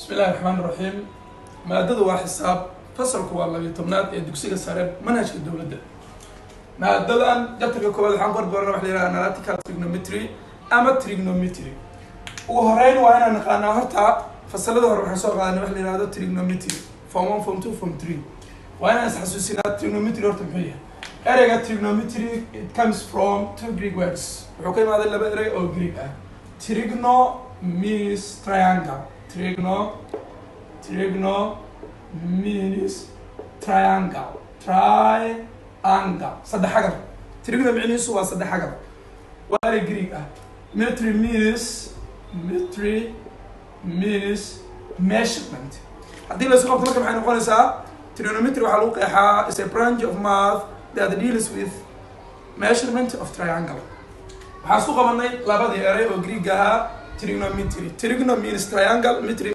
Bismi illahi raxmaan raxiim. Maadadu waa xisaab, fasalku waa 12aad ee dugsiga sare, manhajka dowladda. Maadadan chapterka koowaad waxaan ku argoorna waxa la yidhaha analytical trigonometry ama trigonometry. Ugu horeyn waa inaan naqaanaa horta, fasalada hore waxaan soo qaadanay waxa la yihahdo trigonometry, form one, form two, form three. Waa inaan isxasuusinaa trigonometry horta muxuu yahay. Ereyga trigonometry, it comes from two Greek words. Wuxuu ka imaaday laba erey oo Greek ah. Trigno means triangle. Trigno means triangle, triangle, saddex xagal. Trigno micnihiisu waa saddex xagal, waa erey Greek ah. Metry means measurement. Haddii la isku qabto marka, maxay noqonaysaa? Trigonometry waxaa lagu qeexaa is a branch of math that deals with measurement of triangle. Waxaan isku qabanay labadii erey oo Greek ahaa, trigonometry. Trigno means triangle, metry